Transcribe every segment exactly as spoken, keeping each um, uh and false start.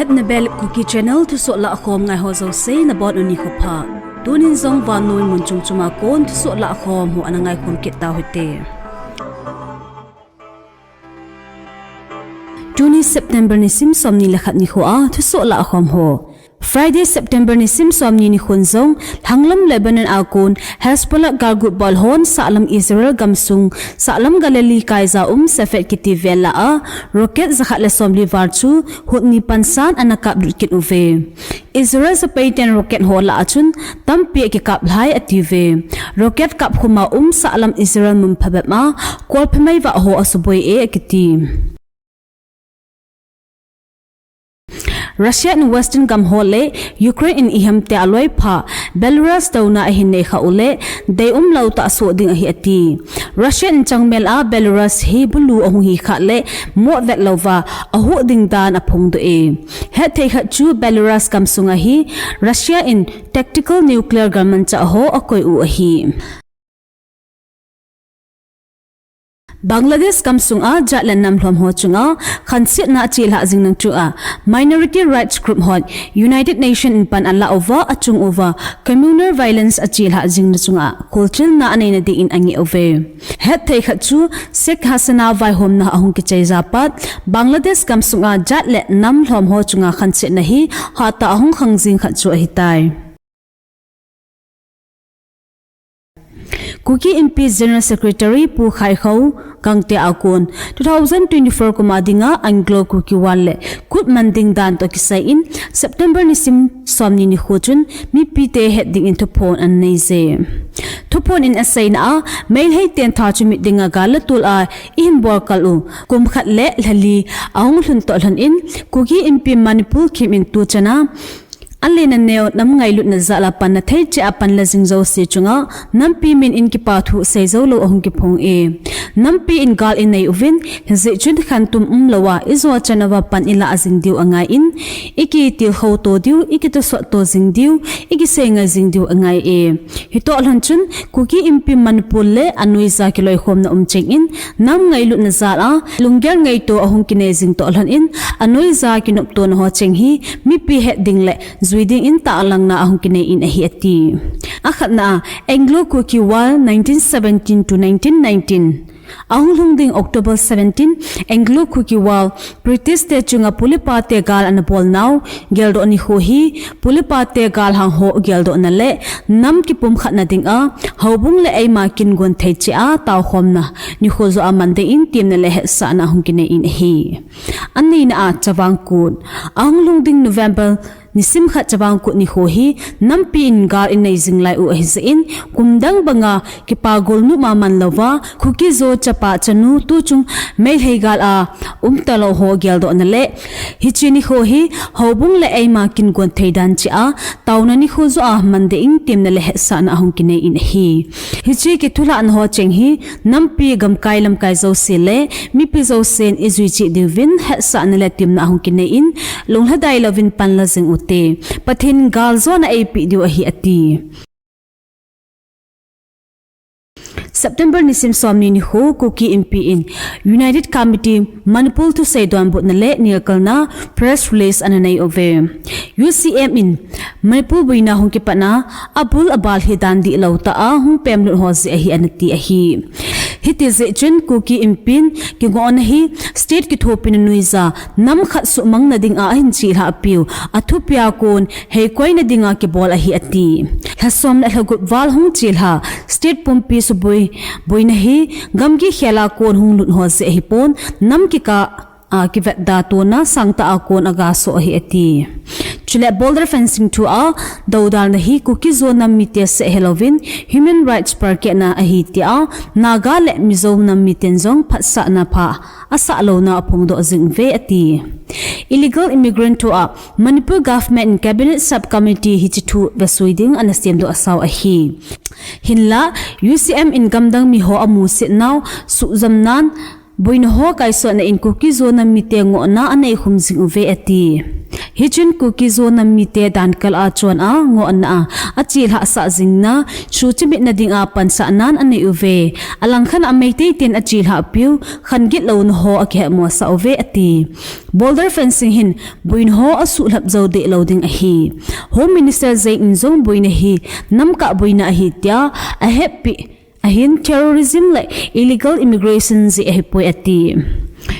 Etnabel Kuki Channel thusoh lahkhom ngai ho jouse nabonun nikho pha. Tunin jong vannoi mun chom chom a kon thusoh lahkhom ho ana ngaikhom kit tau hite. Tuni September nisim somni le khat nikho a thusoh lahkhom ho. Friday, September nisim somni nikhon jong, lhanglam Lebanon a kon Hezbollah galgroup bol hon sahlam Israel gamsung, sahlam Galilee kaija um Safed kiti vel lah a rocket jakhat le somli val chu Houthi pansan ana kaplut kit uve. Israel sepai ten rocket ho lah a chun tampi akikap lhai atiuve. Rocket kap khum a um sahlam Israel mun phabep a kolphe mai vah ho asuboi e akiti. Russia in Western gam ho le Ukraine in ihamtia aloipha Belarus touna ahin nei khah u le deium lou tah soh ding ahi ati. Russia in changmel a Belarus hi bulu ahung hi khah le moh vet louva ahuh ding dan aphongdoh e. Hetthei khat chu Belarus gamsunga hi Russia in tactical nuclear galmanchah ho akoi u ahi. Bangladesh gamsunga jat le nam lhom ho chunga khansetna achelhah jing nung chunga Minority Rights Group hon United Nation in pan alah uva achung uva communal violence achelhah jing nung chunga kholchilna aneina dingin angeh uve. Hetthei khat chu Sheikh Hasina vaihomna ahung kichai japat Bangladesh gamsunga jat le nam lhom ho chunga khansetna hi hatah a hung khang jing khat chu ahitai. Kuki Inpi General Secretary Pu Khaikho Gangte a kon two thousand twenty-four kum a dinga Anglo Kuki War le kut man ding dan toh kisai in September nisim somni nikho chun mipite het dingin thuphon anei je. Thuphon in aseina a, Meitei ten tha chomit dinga gal le tol a ihin bol kal u kum khat le lhali ahung lhun toh lhon in Kuki Inpi Manipur khim in tuchan a alen aneo nam ngailutna jal a panna thei cheh a panla jing jouse chunga nampi min in kipa thu sei jou lou ahung kiphong e. Nampi in gal inei uvin, hijeh chun khantum umlou a ijo chan uva pan ilah jing diu angai in, ikitilkhou to diu, ikitosot to jing diu, ikisei ngai jing diu angai e. Hitoh lhon chun Kuki Inpi Manipur le anoija kiloikhomna um cheng in, nam ngailutna jal a lunggel ngaito ahung kinei jing toh lhon in, anoija kinoptona ho cheng hi mipi het ding le jui dingin tahlangna ahung kinei in ahi ati. Akhatna a, Anglo Kuki War nineteen seventeen to nineteen nineteen. Ahung lhung ding October seventeen, Anglo Kuki War, British te chunga Pulipate gal ana bol nau, geldoh nikho hi, Pulipate galhang ho geldohna le nam kipumkhatna dinga, houbung le eima kin gon thei cheh a taokhomna nikho joh a man dingin temna le hetsahna ahung kinei in ahi. Anina a, Chavang Kut. Ahung lhung ding November nisim khat Chavang Kut nikho hi nampi in gal inei jing lai u ahijeh in, kum dang banga kipa golnop a man louva, Kuki-Zo chapa chanu tuchung Meitei gal a um talou ho geldohna le hiche nikho hi houbung le eima kin gon thei dan cheh a taona nikho joh a man dingin temna le hetsahna ahung kinei in ahi. Hiche kithulhahna ho cheng hi nampi gamkai lamkai jouse le mipi jousen ijui cheh diuvin hetsahna le temna ahung kinei in, lunglhadai louvin panla jing ute. Pathen in galjona eipeh diu ahi ati. September nisim somni nikho Kuki Inpi in United Committee Manipur thusei donbutna le nelkalna press release ana nei uve. U C M in Manipur boina hung kipatna abul abal hi dan dihlou tah a hung pemlut ho jeh ahi ana ti ahi. Hiti jeh chun Kuki Inpi in kingohna hi state kithopina noija nam khat suhmangna dinga ahin chelhah piu athupia kon heikoina dinga kibol ahi ati. Lhasom le lhagup val hung chelha state pumpi suboi boina hi gamgi khela kon hung lut ho jeh ahipon nam kikah a kivetda tona sangtah a kon agasoh ahi ati. Chule border fencing thua doudalna hi Kuki-Zo nam mite seh helouvin human rights perkehna ahi tia Naga le Mizo nam miten jong phatsahna pha asah louna aphongdoh jing uve ati. Illegal immigrant thua Manipur government in cabinet subcommittee hiche thu vesui ding ana semdoh asau ahi. Hinla U C M in gamdang miho amusit nau suhjamnan Boina ho kaisotna in Kuki-Zo nam mite ngohna anei khum jing uve ati. Hichun Kuki-Zo nam mite dankal a chon a ngohna a, achelhah sah jingna, suhchimitna dinga pansahnan anei uve. Alangkhat a Meitei ten achelhah piu, khan gitlouna ho akihetmosah uve ati. Border fencing hin boina ho asuhlhap jou deh lou ding ahi. Home Minister Zeng in jong boina hi namkah boina ahi tia aheppi ahin terrorism le illegal immigration jeh ahipoi ati.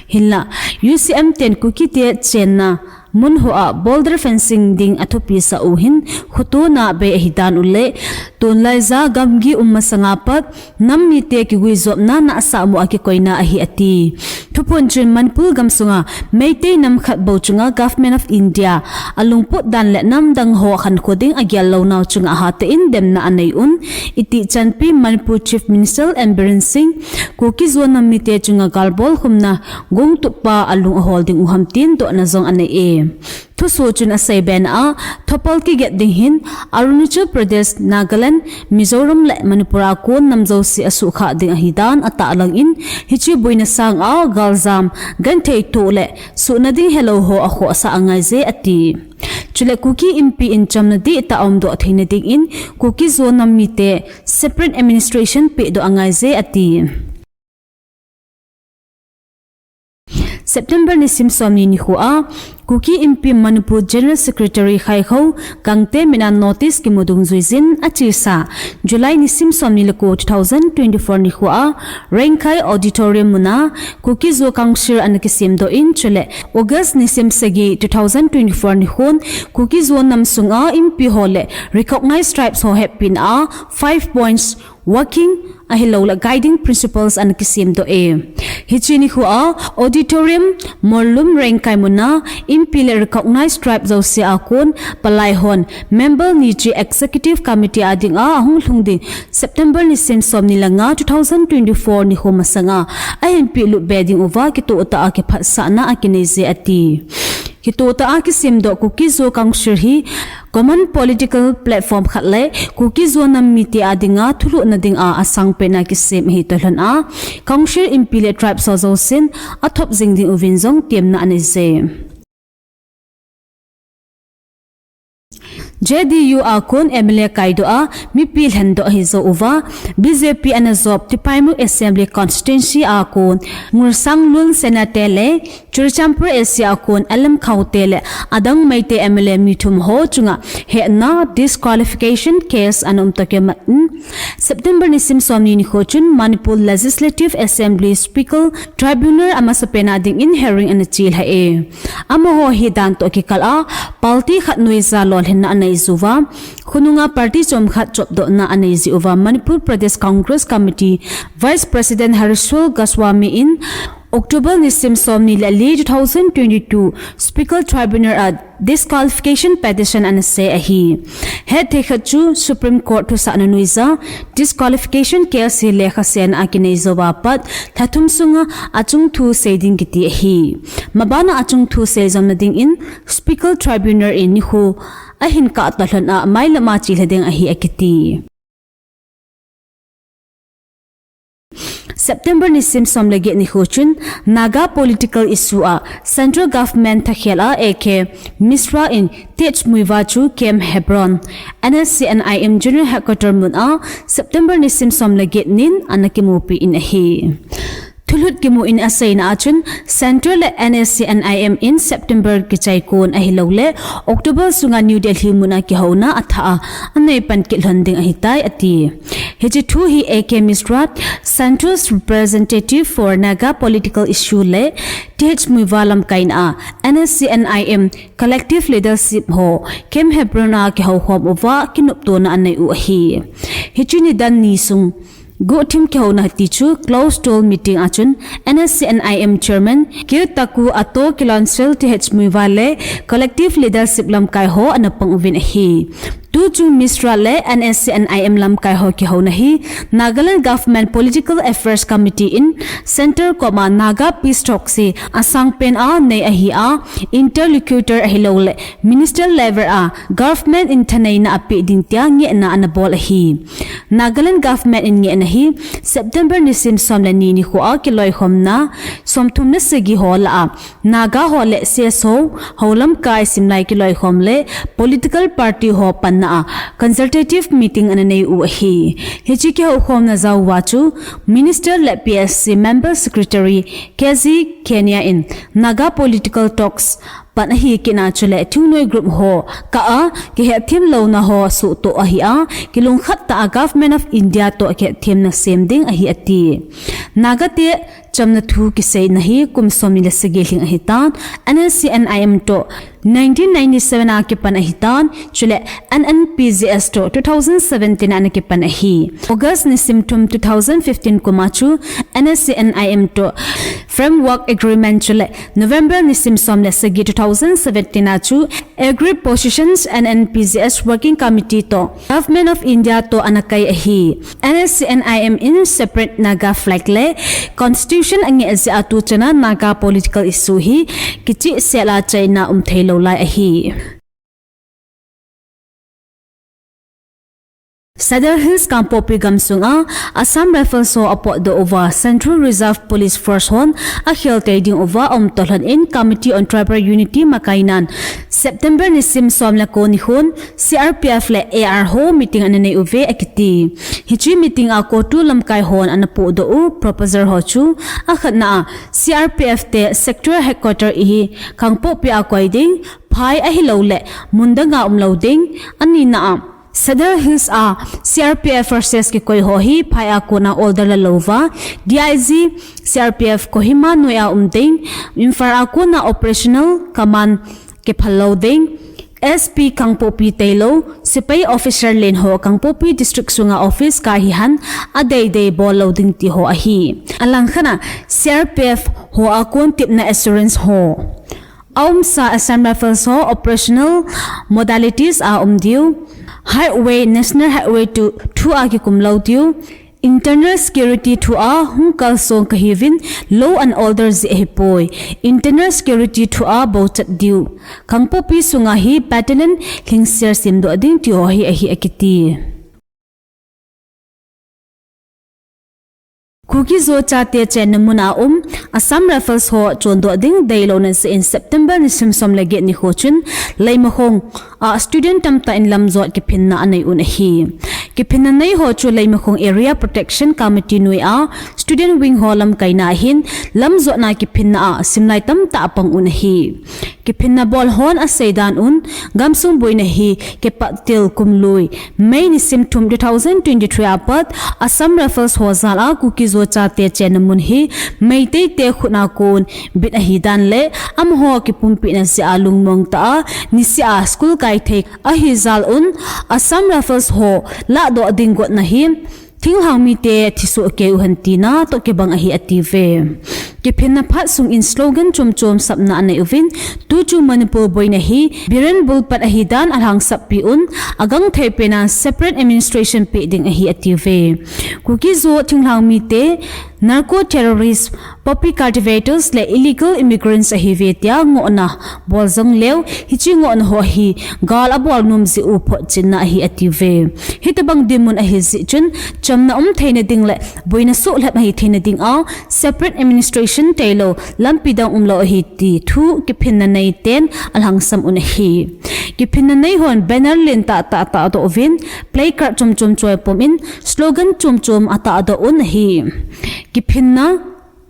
Hinla, U C M ten Kuki te chenna mun hoa border fencing ding athupi sah u hin khotona bei ahi dan u le, tunlai ja gamgi um masanga pat nam mite kiguijopna nahsah mo a kikoina ahi ati. Thuphon chun Manipur gamsunga Meitei nam khat bou chunga Government of India alungput dan le namdang ho khankho ding agel lou nau chunga hatah in demna anei un, itih chanpi Manipur Chief Minister N Biren Singh, Kuki-Zo nam mite chunga galbol khumna gongtup pa alung ahol ding u ham tin dohna jong anei e. Thusoh chun asei bena a, thopal kiget ding hin Arunachal Pradesh, Nagaland, Mizoram le Manipur a kon nam jouse asuhkhah ding ahi dan atahlang in, hiche boina sanga galjam, genthei toh le suhna ding helou ho akhohsah angaije ati. Chule Kuki Inpi in chamna dihtah a umdoh theina dingin Kuki-Zo nam mite separate administration pehdoh angaije ati. September nisim somni nikho a, Kuki Inpi Manipur General Secretary Khaikho Gangte min a notice kimu dungjuijin achesa, July nisim somni le ko two thousand twenty-four nikho a, Rengkai Auditorium muna Kuki-Zo Council ana kisemdoh in chule, August nisim sagi two thousand twenty-four nikhon Kuki-Zo nam sunga Inpi ho le recognized tribes ho hepina a five points working ahilouleh guiding principles ana kisemdoh e. Hiche nikho a Auditorium Morlum Rengkai muna Inpi le recognized tribe jouse a kon palai hon member ni chi Executive Committee a dinga ahung lhung ding September nisim somni le nga two thousand twenty-four nikho masanga ahin pehlut be ding uva kitoh tah a kiphatsahna akinei je ati. Kitoh tah a kisemdoh Kuki-Zo Council hi common political platform khat le Kuki-Zo nam mite a dinga thulhuhna dinga asangpen a kisem ahi toh lhon a, Council Inpi le tribes ho jousen athop jing ding uvin jong temna anei je. J D U a kon M L A kaidoh a, mipi lhendoh ahi jou uva, B J P ana jop Tipaimukh Assembly Constituency a kon Ngursanglun Sena te le Churachandpur A C a kon L M Khao te le adang Meitei M L A mi thum ho chunga hehna disqualification case ana um toh kimat in, September nisim somni nikho chun Manipur Legislative Assembly Speaker Tribunal amasapen a dingin hearing ana chelha e. Amaho hi dan toh kikal a, party khat noija lolhinna anei jiuva, khonunga party chomkhat chopdohna anei jiuva, Manipur Pradesh Congress Committee Vice President Harishwar Goswami in October nisim somni le li two thousand twenty-two Speaker Tribunal a disqualification petition ana sei ahi. Hetthei khat chu Supreme Court thusahna noija disqualification case hi lekhasen a kinei jouva pat lha thum sunga achung thu sei ding kiti ahi. Mabana achung thu sei jomna dingin Speaker Tribunal in nikho ahin kah toh lhon a mailam a chelha ding ahi akiti. September nisim som le get nikho chun Naga political issue a Central Government thakhel a A K Mishra in Th Muivah chu Camp Hebron, N S C N I M General Headquarter mun a September nisim som le get nin ana kimupi in ahi. Thulhut kimu in aseina a chun Central le N S C N I M in September kichai kon ahilouleh October sunga New Delhi mun a kihouna athah a anei pan kit lhon ding ahitai ati. Hiche thu hi A K Mishra, Central's representative for Naga political issue le Th Muivah lamkaina a N S C N I M collective leadership ho Camp Hebron a kihoukhom uva kinoptona anei u ahi. Hiche nidan ni sung guhthim kihouna ti chu closed door meeting a chun N S C N I M chairman Kirthaku Ato Kilonser, Th Muivah le collective leadership lamkai ho ana pang uvin ahi. Tuchung Mishra le N S C N I M lamkai ho kihouna hi Nagaland Government Political Affairs Committee in Centre koma Naga Peace Talks hi asangpen a nei ahi a, interlocutor ahilouleh minister level a government in thaneina apeh ding tia ngehna anabol ahi. Nagaland government in ngehna hi September nisim som le ni nikho a kiloikhomna somthum le sagi ho lah a Naga ho le C S O ho, lamkai simlai kiloikhom le political party ho panna a consultative meeting ananei u ahi. Hiche kihoukhomna jao uva chu Minister le P S C Member Secretary K G Kenia in Naga political talks pan ahi kit na chule thingnoi group ho kah a kihetthem louna ho suhtoh ahi a, kilungkhat tah a Government of India toh kihetthem na sem ding ahi ati. Naga te chamna thu kiseina hi kum somni le sagi lhing ahitan, N S C N I M toh nineteen ninety-seven a kipan ahitan, chule N N P G S toh two thousand seventeen a ana kipan ahi. August nisim thum two thousand fifteen kum a chu N S C N I M toh Framework Agreement chule November nisim som le sagi two thousand seventeen a chu Agri Positions N N P G S Working Committee toh Government of India toh ana kai ahi. N S C N I M in separate Naga flag le Constitution angeh jeh a tuchan a Naga political issue hi kichihsel a chaina umthei lou lai ahi. Sadar Hills Kangpokpi gamsung a Assam Rifles ho apotdoh uva Central Reserve Police Force hon akhel tei ding uva aum toh lhon in Committee on Tribal Unity makai nan September nisim som le ko nikhon C R P F le A R ho meeting ana nei uve akiti. Hiche meeting a CoTU lamkai hon ana pohdoh u proposal ho chu, akhatna a C R P F te sector headquarter ihi Kangpokpi a koi ding, phai ahilouleh mun dang a umlou ding, anina a Sadar Hills a C R P F forces kikoi ho hi phai a kona order la louva, D I G C R P F Kohima noi a um ding, Imphal a kona operational command kiphal lou ding, S P Kangpokpi tailou, sepai officer len ho Kangpokpi district sunga office kah hihen adeidei bol lou ding ti ho ahi. Alangkhat a C R P F ho a kon tipna assurance ho. Aumsa Assam Rifles ho operational modalities a um diu. Highway, National Highway two, two a kikum lou diu. Internal security thu a hung kalsong kahiuvin, law and order jeh ahipoi. Internal security thu a bochat diu. Kangpokpi sunga hi battalion lhingset semdoh ding ti ho hi ahi akiti. Kuki-Zo chate chenna mun a um Assam Rifles ho chondoh ding deilouna jeh in September nisim som le get nikho chun Leimakhong a student tamtah in lamjot kiphinna anei un ahi. Kiphinna nei ho chu Leimakhong Area Protection Committee noi a Student Wing ho lamkaina ahin, lamjotna kiphinna a simlai tamtah apang un ahi. Kiphinna bol hon aseidan un, gamsung boina hi kipat til kumlui May nisim thum two thousand twenty-three a pat Assam Rifles ho jal a Kuki-Zo chate chenna mun hi Meitei te khut a kon bit ahidan le amaho kipumpina jeh a lungmong tah a niseh a school kai thei ahi jal un, Assam Rifles ho lahdoh ding gotna hi thinglhang mite thisoh kei uhen tina toh kibang ahi atiuve. Kiphinna phat sung in slogan chomchom sapna anei uvin, tuchung Manipur boina hi Biren Bulb pat ahidan alhangsap pi un, agangthei pen a separate administration pe ding ahi atiuve. Kuki-Zo thinglhang mite narco terrorist, poppy cultivators le illegal immigrants ahiuve tia ngohna bol jong leu, hiche ngohna ho hi gal abol nom jeh u photchenna ahi atiuve. Hitobang dinmun ahi jeh chun, chamna um theina ding le boina suhlhep ahi theina ding a separate administration tailou lampi dang umlou ahi ti thu kiphinna nei ten alhangsam un ahi. Kiphinna nei hon banner len tah tah atahdoh uvin, placard chomchom choi pum in slogan chomchom atahdoh un ahi. Kiphinna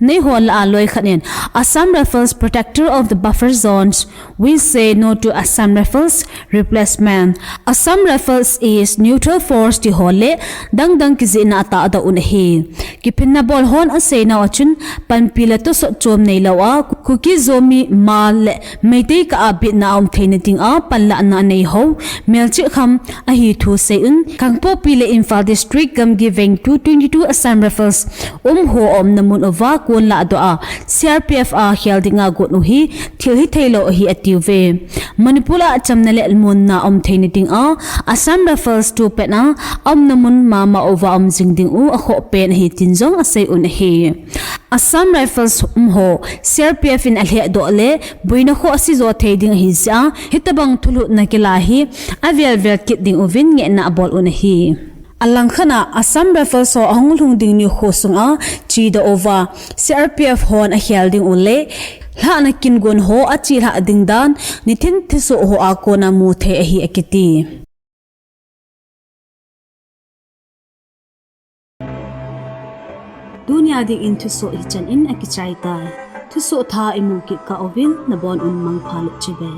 nei ho lah a loikhat in Assam Rifles, protector of the buffer zones, we say no to Assam Rifles replacement. Assam Rifles is neutral force ti ho le dangdang kijihna atahdoh un ahi. Kiphinna bol hon aseinau a chun panpi le tosot chom neilou a, Kuki-Zo mi ma le Meitei kah a bitna aum theina ding a panlahna anei ho melchih kham ahi thu sei un, Kangpokpi le Imphal District gamgi veng two twenty-two Assam Rifles um ho aumna mun uva kon lahdoh a, C R P F a khel dinga gon u hi thil hithei lou ahi atiuve. Manipur a chamna le muanna um theina dinga Assam Rifles tupet a aumna mun mama uva um jing ding u akhoh pen ahi tin jong asei un ahi. Assam Rifles um ho C R P F in alhehdoh le boina khoh asijo thei ding ahi jeh a, hitobang thulhutna kila hi avel vel kit ding uvin ngehna abol un ahi. Alangkhat a Assam Rifles ho ahung lhung ding nikho sunga chedoh uva C R P F hon akhel ding u le lhahna kin gon ho achelhah ding dan nitin thusoh ho a kona mu thei ahi akiti. Tunia dingin thusoh hichan in akichai tai. Thusoh thah imu kit kah uvin nabon un mangpha le chibai.